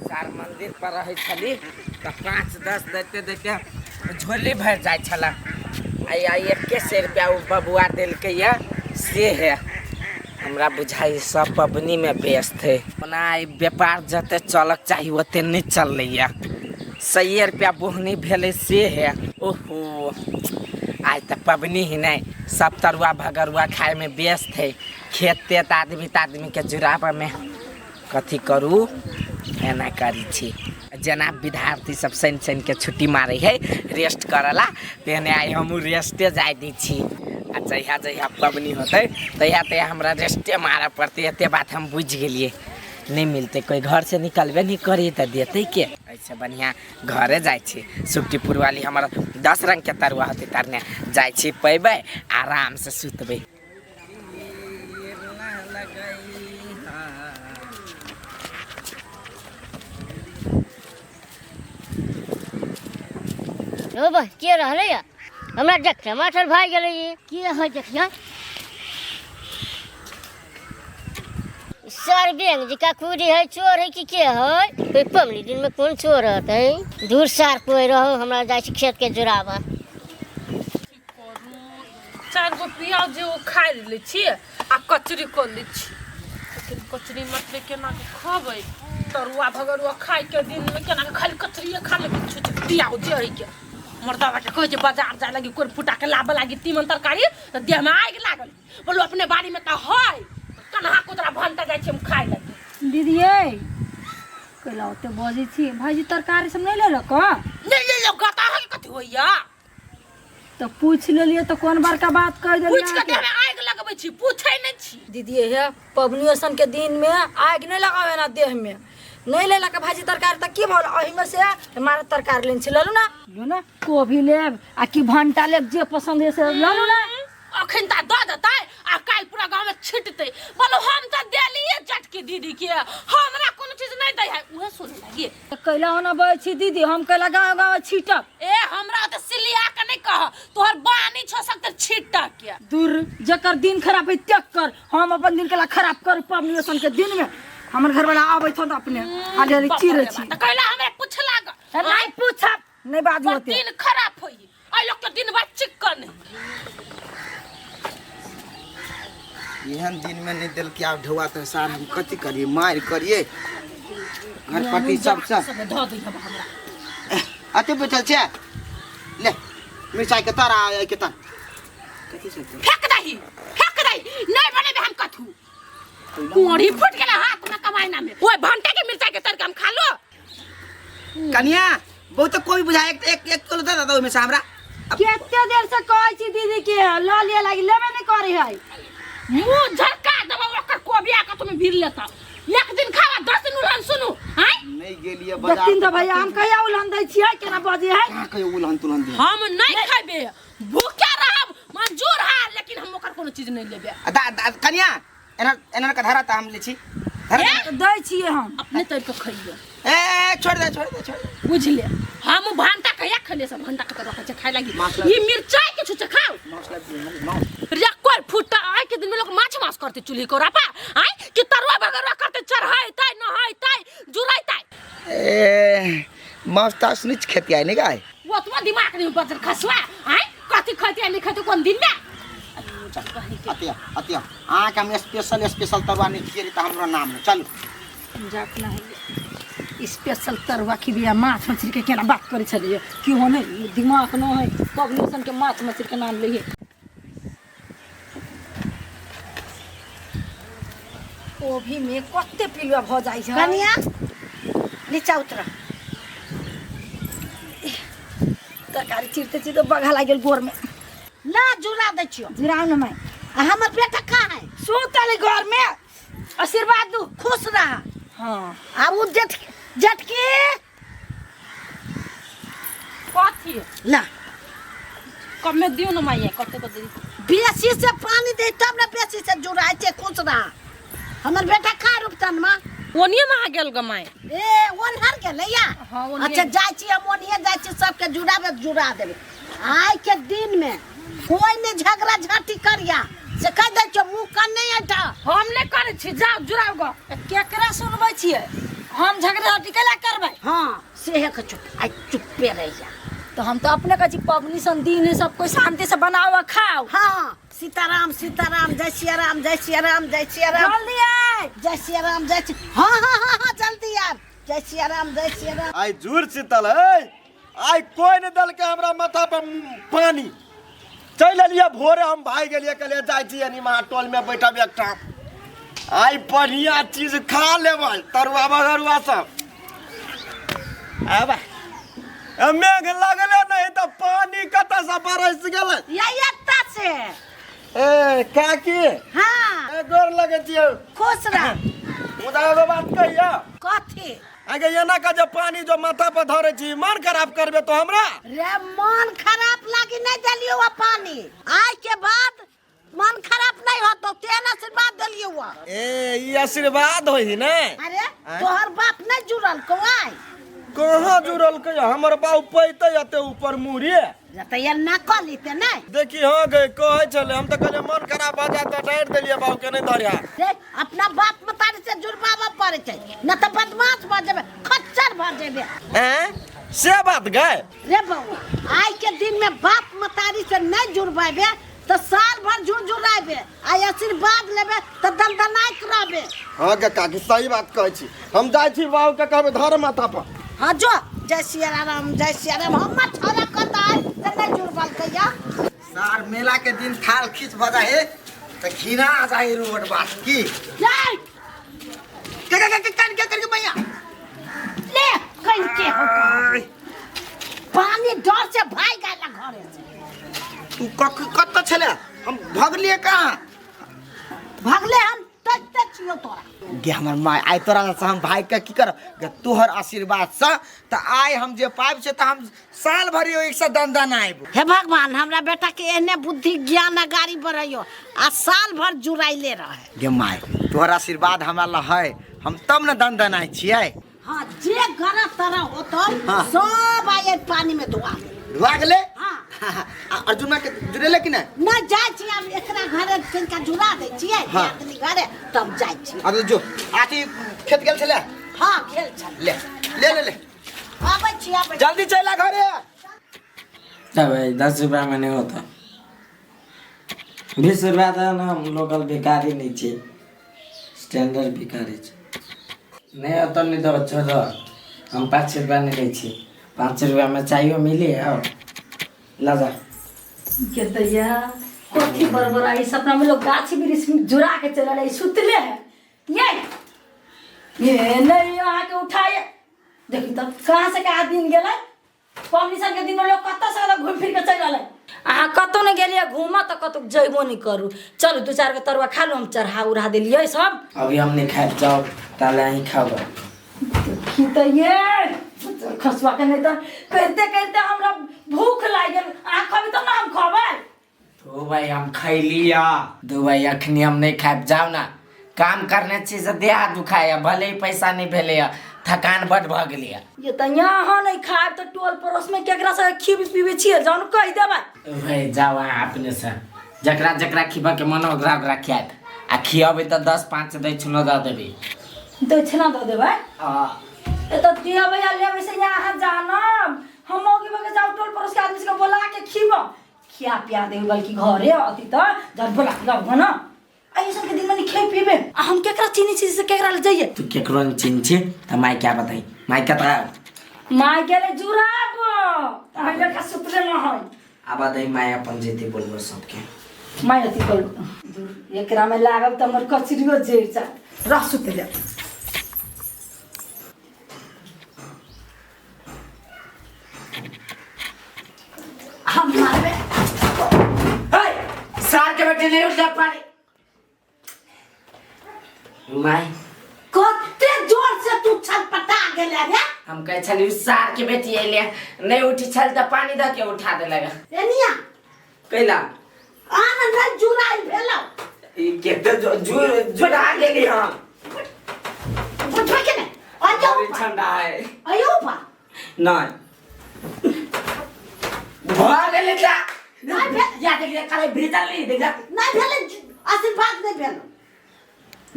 सार मंदिर पर रहै छली तऽ 5 10 दैते दैते झोली भरि जाइ छलै। आ 100 रुपया ओ बबुआ देलकै ये से है। हमरा बुझाइ सब पबनीमे व्यस्त है। ओना ई व्यापार जते चलक चाही ओते नहि चललैया। 100 रुपया बोहनी भेलै से है। ओहो आइ तऽ पबनी ही नहि, सब तरुआ भगरुआ खायमे व्यस्त है। खेत तेत आदमी तऽ आदमीके जुड़ाबऽमे कथी करू, एना करै छी। जेना विद्यार्थी सब शनि शनिके छुट्टी मारै है रेस्ट करला, तेहने आइ हमहूँ रेस्टे जाय दै छी। आ जहिया जहिया पबनी होतै तहिया तहिया हमरा रेस्टे मारऽ पड़तै। एते बात हम बुझि गेलियै। नहि मिलतै कोइ, घरसँ निकलबे नहि करी तऽ देतै के? एहिसँ बढ़िआँ घरे जाइ छी। सुखटीपुर वाली हमर 10 रङ्गके तरुआ होतै तरने जाइ छी, पैबै आरामसँ सुतबै। रौ बा, के रहलै या? हमरा देखते माथल भागि गेलै। ई के है? देखियै सर, बैंक जी का कुड़ी है, चोर है कि के है? कोई पबनी दिन में कोन चोर रहतै? दूर सार कोई रहो, हमरा जाइ छी खेत के जोड़ाबा। चारि गो प्याज जे ओ खाइ लै छी आ कचरी कऽ लै छी, लेकिन कचरी मछली केना कऽ खबै? तरुआ भगरुआ खाइके दिनमे केना कऽ खाली कचरिए खा लेबै? छुछ प्याज जे हइ के हमर दादाके कहै छै बाजार जाय लागी कोइ फुटाके लाबऽ लागी तीमन तरकारी तऽ देहमे आगि लागल। बोलू अपने बाड़ीमे तऽ हइ कन्हा कोतरा भनटा जाइ छी हम खाइ लागी। दीदी यै, कैला ओते बजै छी? भाईजी तरकारी सब नहि लेलक? नहि लेलक तऽ अहाँके कथी होइया? तऽ पूछि लेलियै तऽ कोन बड़का बात कहि देलियै? पूछि के देहमे आगि लगबै छी, पूछै नहि छी। दीदी हे, पबनी असन के दिन में आगि नहीं लगावे ना देह में। नहीं लेलक भाजी तरकारी तऽ की भल? एहिमे से मारे तरकारी लेने छी, ललू ना, लू ना। कोबी लेब आ कि भंटा लेब, जे पसंद है से ललू ना। अखन तऽ दऽ देतै आ काल्हि पूरा गाँवमे छिटतै। बोलो हम तऽ देलियै चटकी दीदी के, हमरा कोनो चीज नहि दै है, उहे सुनै लागी। तऽ कैला ओना बजै छी दीदी? हम कैला गाँव गाँव छीटब? ए, हमरा तऽ सिलिया के नहि कह, तोहर बानी छौ सकते छिटक के। दूर, जकर दिन खराब है तेकर। हम अपन दिन केला खराब कर पबनी असन के दिन में? हमर घरवाला आबै थन अपने हाली हाली चिरै छी। तऽ कैला हमरा पूछला? नहीं पूछब, नहीं बाजू पर ओते। दिन खराब होई आ लोग के दिन भर चिक्कन है। एहन दिन में नहीं दिल आब ढौआ तऽ सार हम कथी करिए? मारि करिए घरपट्टी सब सब सब धऽ दै हमरा। अते बैठल छै, ले मिरचाई के तर आ के तर कथी सब तर? फेक दही, फेक दही, नहीं बनेबे हम कथू। कोढ़ी फूट गेलै हाथ में कमाई ना में। ओए भंटा के मिरचाई के तर के हम खा लो। कनिया बहुत कोई बुझाए एक एक एक किलो दे दे ओहिमे से हमरा। कते देर से कहै छी दीदी के लऽ लिअ लागी, लेबे नहीं करै है। मुंह झरका देबो ओकर कोबिया के, तुम भीड़ लेता एक दिन खावा 10 दिन उलहन सुनू आय। नहीं गेलिए बाजार। देखथिन तऽ भैया, हम कहिया उलहन दै छियै? केना बजै है? कहाँ कहियो उलहन तुलहन दे? हम नहीं खाबे, भूखे रहब मंजूर है, लेकिन हम ओकर कोनो चीज नहीं लेबे। आ दा दा कनिया, एना एना के धरा त हम ले छी, धरा। ए? दै छियै हम। अपने तर के खइयो। ए, छोड़ दे, छोड़ दे, छोड़ दे। बुझले हम भंटा कहिया खले? सब भंटा के तो रखे छै खाय लागी। माछ ई मिरचाई के छुछे खाओ। माछ ला दियो, माछ। रे कोई फुटा आय के दिन में लोग माछ मास करते चूल्ही को रापा आय कि तरुआ बगरुआ करते चढ़ाइतै नहाइतै जुड़ाइतै। ए, माछ ताछ नहीं खेती आय नहीं गाय। ओतबा दिमाग नहीं बजर खसुआ आय, कथी खैते नहीं खैते कोन दिन में? अतिया अतिया, अहाँके हम स्पेशल स्पेशल तरुआ नहीं खिएली तऽ हमरो नाम नहीं। चलू। जाक ना है स्पेशल तरुआ खिबिया। माछ मछली के केना बात करै छलियै? क्यों नहीं दिमाग न है? पबनी सन के माछ मछली के नाम लइए। कोबी में कते पिलुआ भऽ जाइ छै। कनिया, नीचा उतर। तरकारी चिरते चिरते बघा लागि गेल गोर में। ना जुड़ा दै छियो। जुड़ाउ न माय। आ हमर बेटा कहाँ है? सुतल है घर में। आशीर्वाद दू। खुश रह। हाँ। आ उ जेठ जेठकी कथी? ला। कमे दियो न माइया, कते कते? बेसी से पानी दे तब ने बेसी से जुड़ाइ छै। खुश रह। हमर बेटा कहाँ रुपतन माँ? ओनिए में आ गेल ग माय। ए, ओन्हर गेलै या? हाँ, ओन्हिए। अच्छा, जाइ छी हम, ओन्हिए जाइ छी, सबके जुड़ाबे जुड़ा देबै। आइ के दिन में कोई ने झगड़ा झांटी करिया से कह दै छियो, मुँह कान नहीं ऐठा। हम नहीं करै छी, जाओ जुड़ाओ ग। केकरा सुनबै छियै? हम झगड़ा झाटी कैला करबै? हाँ सेहे के चुप, आइ चुप्पे रह जा। तो हम तो अपने कहै छी पबनी सन दिन है, सब कोई शांति से बनाओ आ खाओ। हाँ सीताराम सीताराम, जय सिया राम जय सिया राम जय सिया राम। जल्दी आय। जय सिया राम जय हाँ हाँ हाँ हाँ जल्दी आब। जय सिया राम जय सिया राम। आइ जुड़ शीतल है, आइ कोई नहीं दल के हमरा माथा पर पानी। चलि एलियै भोरे, हम भागि गेलियै, कहलियै जाइ छी अनिमा टोल में बैठब एकटा, आइ बढ़िया चीज खा लेबै, तरुआ बगरुआ सब। आब मेघ लगले नहीं तऽ पानी कतऽ से बरसि गेलै? या एतऽ से। ए काकी। हाँ। ए गोर लगै छियौ। खुश रह। मुदा एगो बात कहियौ। कथी? आगे एना के जे पानी जो माथा पर धरै छी, मन खराब करबे तो हमरा? रे मन खराब लागी नहीं देलियौ आ पानी, आइ के बाद मन खराब नहीं होतो, तेहन आशीर्वाद देलियौ आ। ए ई आशीर्वाद होई ने? अरे तोहर बाप नहीं जुड़ल को आइ? कहाँ जुड़ल के? हमर बाप पैते एते ऊपर मुड़ी। तऽ यार ना कऽ लेते नहीं। देखी हाँ गई कहै छलै, हम तऽ कहलियै मन खराब भऽ जायत तऽ डाँटि देलियै बाबू के, नहीं धरिया। रे अपना बाप मतारी से जुड़बाबऽ पड़ै छै, न तऽ बदमाश भऽ जेबै, खच्चर भऽ जेबै। हैं से बात गए? रे बौआ आइ के दिन में बाप मतारी से नहीं जुड़बेबे तऽ साल भर झुरझुराबे, आइ आशीर्वाद लेबे तऽ दनदनाइत रहबे। हाँ गे काकी सही बात कहै छी, हम जाइ छी बाबू के कहबै धर माथा पर। हाँ जो, जय सिया राम जय सिया राम। हमर छोरा कतऽ आइ तऽ नहीं जुड़बलकै या? सार मेला के दिन थाल खींच भऽ जाइ है तऽ घिना जाइ रोड बाट की। जाय। के के के के के के भैया? ले कहीं के हो पानी डर से भाग गेला घरे से। तू कतऽ छले? हम भगलिए कहाँ? भगले हम तक तक छियो तोरा। गे हमर माय, आइ तोरा से हम भाग के की करब? गे तोहर आशीर्वाद से तऽ आइ हम जे पाबि छै तऽ हम साल भरि ओहि से दन आयब। हे भगवान हमरा बेटा के एहने बुद्धि ज्ञान आ गाड़ी बढ़ैयो आ साल भर जुड़ाइले रहे। गे my तोहर आशीर्वाद हमरा ल है, हम तब ने दन आइ छियै। हाँ जे गलत तरह होतो हाँ। सब आइ पानी में धोआ दे। धोआ गेलै? हाँ। आ अर्जुना के जुड़ेले कि नहि? न जाइ छी आब एकरा घरे तनिका जुड़ा दै छियै। हाँ। आदमी घरे तब जाइ छी। अरे जो आती खेत गेल छलै? हाँ खेल छलै। ले ले ले ले। आबै छी आबै। जल्दी चल आ घरे। तब भाई 10 रुपया में नहीं होता, 20 रुपया दे ना, हम लोकल भिखारी नहीं छी, स्टैंडर्ड भिखारी छी। नहीं होता नहीं तो छोड़ दो, हम 5 रुपया नहीं लै छी, 5 रुपया में चाहिए मिली और ला जा। के दैया कथी बड़बड़ाई सपना में लोग गाछ वृक्ष में जुड़ा के चलल है, सुतले है ये ये नहीं अहाँ के उठाए। देखी तब कहाँ से कहाँ दिन गेलै? पबनी सन के दिन में लोग कतऽ से कतऽ घूमि फिर के चलि रहलै। अहाँ कतौ नहि गेलियै घूमऽ तऽ कतौ जयबो नहि करू। चलू 2 4 गो तरुआ खा लू, हम चढ़ा उढ़ा देलियै सब। अभी हम नहीं खाए, जाओ ताले अहीं खाओ। की तऽ ये खसुआ के नहीं तऽ करिते करिते हमरा भूख लागि गेल। अहाँ खबै तब ने हम खबै। तो भाई हम खैलिया दो भाई, अखनी हम नहीं खाए, जाओ ना काम करने छी से देह हाथ दुखाए, भले ही पैसा नहीं भेले, थकान बड भऽ गेलै। ये तऽ यहाँ नहीं खाएब तऽ टोल पड़ोस में केकरा से खीबी पीबी छियै जाउ ने कहि देबै। भाई जाओ अहाँ अपने से, जकरा जकरा खीबऽ के मन ओकरा ओकरा खियाएत, आ खियेबै तऽ 10 5 दक्षिणो दऽ देबै। दक्षिणा दऽ देबै? ए तऽ दियबै आ लेबै से यहाँ जानब, हम मौगी भऽ के जाउ टोल पड़ोस के आदमी सबके बोला के खीबऽ, खिया पिया देबै, बल्कि घरे अथी तऽ जब बोला के लाबऽ न। आ ई सबके दिन में खे पीबे, आ हम केकरा चिन्है छी से केकरा ले जइए? तू केकरो नहीं चिन्ह छी तऽ माय क्या बताई, माय कतऽ? माय गेलै जुड़ाब, अहाँ लेखा सुतले न है। आब दही माय अपन जेती बोलबो सबके। माय अथी बोलबो, एकरा में लागब तऽ हमर कचरियो जरि जायत। रह सुतले। हम मारबे। हे, सार के बेटे नहीं उठा पानी। माय कते जोर से तू छटपटा गेले रे? हम कहै छली सार के बेटी एले नहीं उठी छल तऽ पानी दऽ के उठा देलक। एनिया कैला? आन नहीं जुड़ाइ भेलौ। ई केते जुड़ा गेली हम। बुझबै के नहि? अइयो बड़ी ऊपर। ठंडा है। अइयो ऊपर। नहीं। भऽ गेलै ता। नहीं भेल। या देख ले, काले भीजल नहीं, देख जा। नहीं भेलै, आशीर्वाद नहीं भेल।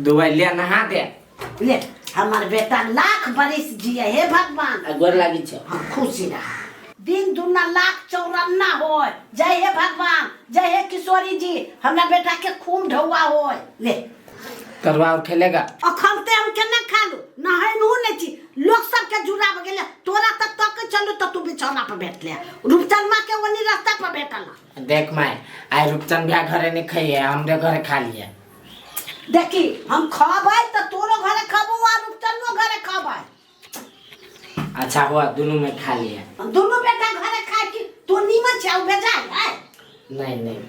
दुबई ले नहा दे। ले। हमर बेटा लाख बरिस जिए हे भगवान। आ गोर लागी छो। हम खुशी रह, दिन दुना लाख चौरन्ना होय। जय हे भगवान, जय हे किशोरी जी, हमरा बेटा के खूब ढौआ होय। ले तरुआ और खेलेगा? अखन ते हम केना खा लू, नहैनहु नहि छी, लोक सबके जुड़ाब गेलै। तोरा तक तक चलू तऽ तू बिछौना पर भेटले, रूपचनमा के ओनी रास्ता पर भेटल। देख माय, आइ रूपचंद भैया घरे नहीं खाइए, हमरे घरे खा लिए। देखी हम खबै तऽ तोरो घरे खबो आ रूपचनो घरे खबै। अच्छा हुआ दोनों में खा लिए। हम दोनों बेटा घरे खाए कि तू नीमन छै बेजाय है? नहीं नहीं,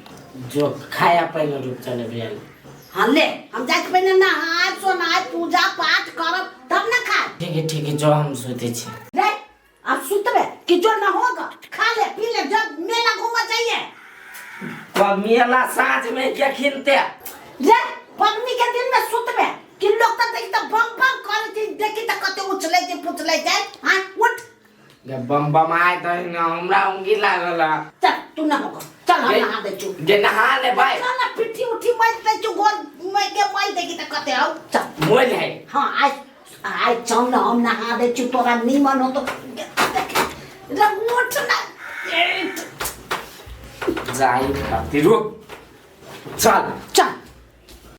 जो खाया पहले रूपचंद भैया। हाँ ले, हम जाके पहले नहाय सोनाय पूजा पाठ करब तब न खाए। ठीक है ठीक है, जो हम सोते छी। रे अब सुतबे कि जो न होगा, खा ले पी ले, जब मेला घूमा चाहिए। कब मेला साँझ में क्या खिनते? रे पबनी के दिन में सुतबे कि लोग त देखी त बम बम करे छी, देखी त कते उछले छै पुछले छै। हां उठ। गे बम बम आए त हमरा उंगी लागल। चल तू न होगा, चल हम नहा दे छु। गे नहा ले भाई। चल ना पिट्ठी उठी मल दे छु, गोल मैं के मल देखी त कते आउ। चल मोल है। हां आज आज चल ना हम नहा दे छु, तोरा नीमन हो तो रे उठ ना। जाई खाती रुक, चल चल।